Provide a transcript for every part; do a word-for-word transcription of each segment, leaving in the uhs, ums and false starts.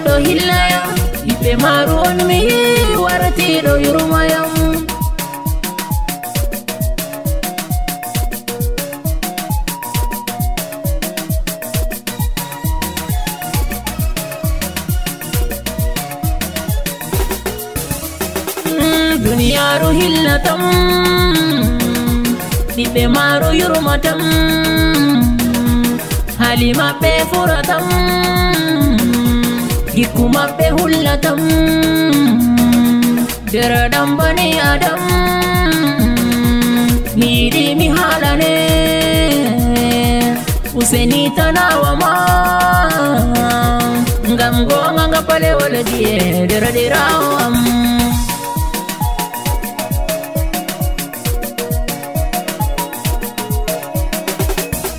Ɗo hillaya, ɓiɓɓe maaru on mi warti ɗo yurmoyam. Mm, duniyaaru hillatam, ɓiɓɓe maaru yurmatam, hali maɓɓe furatam, gikku maɓɓe hullatam. Nder ɗam bani Adam, mi yiɗi mi haalane, useni tanawa ma, ngam goonga nga palewol gi'e nder ɗiraawo am.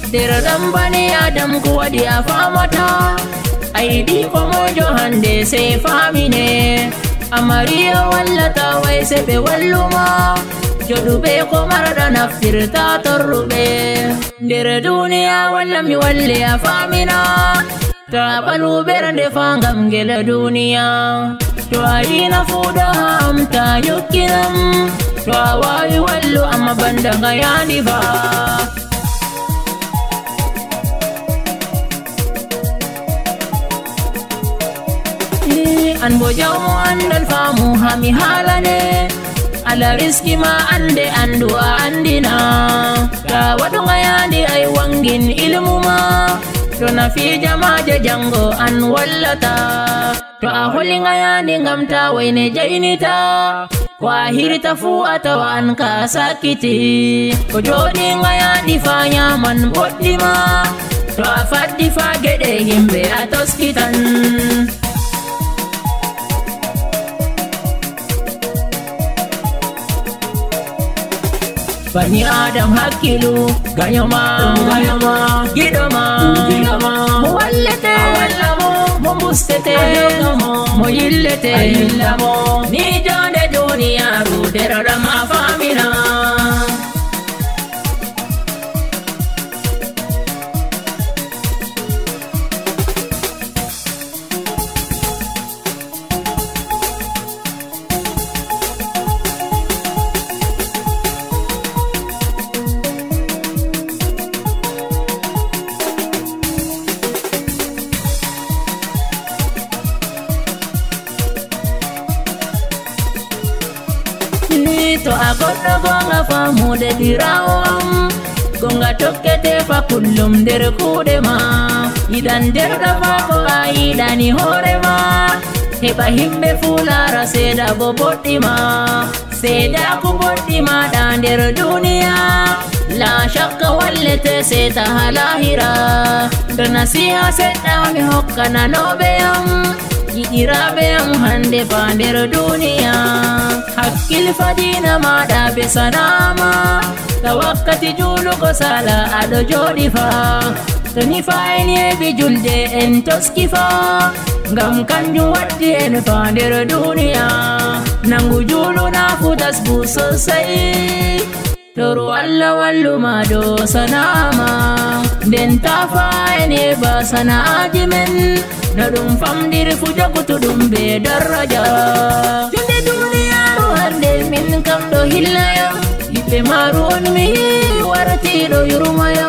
Nder ɗam bani Adam ko waɗi a faamata, a yiɗi ko mojo hannde sey faamine. Amariya wallata way sey ɓe walluma, joɗuɓe ko marɗa naftirta torruɓe. Nder duniya walla mi walle a faamina. To a ɓalu ɓernde fa ngam ngel duniya. To a yina fuɗo am ta yokkinam. To a wawi wallu amma banda nga yandi fa. Ii, an bo jawmo andal faamu ha mi haalane. Ala riski ma ande andu a andina. Ta waɗu nga yandi ay wangin ilmu ma. To nafi jamaaje jango an wallata. To a holi nga yandi ngam ta wayne jaynita. Ko a hirta fu a tawa an ka a sakkiti. Ko jooɗi nga yandi fa nyaman boɗɗi ma. To a faddi fa geɗe himɓe a toskitan. Bani Adam hakkilu, ganyo ma, ganyo ma, giɗo ma, giɗo ma, mo wallete, a walla mo, mo mustete, a yokka mo, mo yillete, a yilla mo. Ni jonde duniyaaru, nder ɗam a faamina. Ni to a goɗɗo gonga faamude ɓiraawo am, gonga tokkete fa kullum nder kuuɗe ma. Yiɗan nder ɗafa ko a yiɗani hoore ma. Heɓa himɓe fuu laara seeda bo boɗɗi ma. Seedaaku boɗɗi maaɗa nder duniya. La shakka wallete seeta ha lahira. Nder nasiha seɗɗa mi hokka nanooɓe am. Yiɗiraaɓe am hande fa nder duniya. Hakkil fa diina maaɗa be sana'a ma. Ta wakkati juulugo sala aɗo jooɗi fa. To ni fa en yeeɓi julde en toski fa. Ngam kanjum waddi en fa nder duniya. Nangu juulu na fu tasbu sosai. Toru Allah wallu ma dow sana'a ma. Nden ta fa en heɓa sana'aaji men. No ɗum famɗiri fu jogutu ɗum be daraja. Jonde duniyaaru hande min kam ɗo hillaya. Ɓiɓɓe maaru on mi warti ɗo yurmaya.